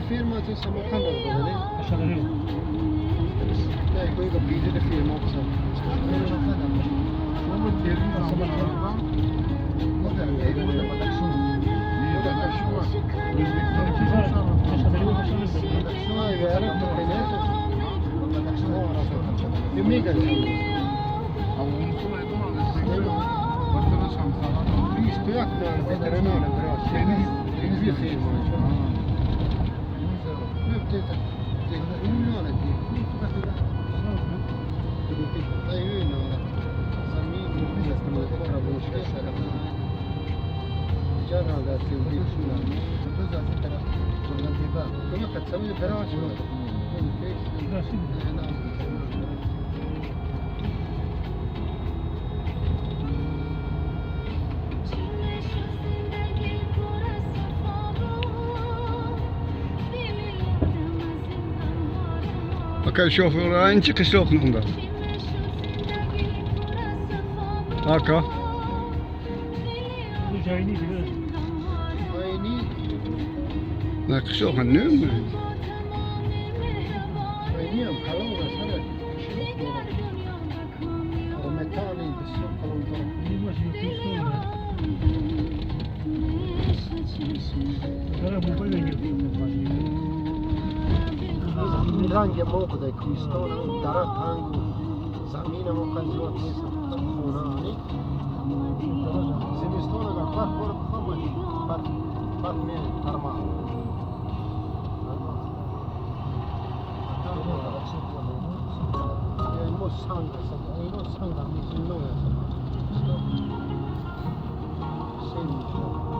Firma till Samarkand eller? Nej, jag går vidare firma också. Aka shoferanchi qishloqni unda. Aka. Na qishloq nima? رنگ ما بوده کوهستان و دره تنگ و زمین ما خیلی زیاد نیست خونه هانی زمستان اگر برف باره بخواه برف برف می ترمه اینو سنگ است اینو سنگ هم نیست اینو است سنگ.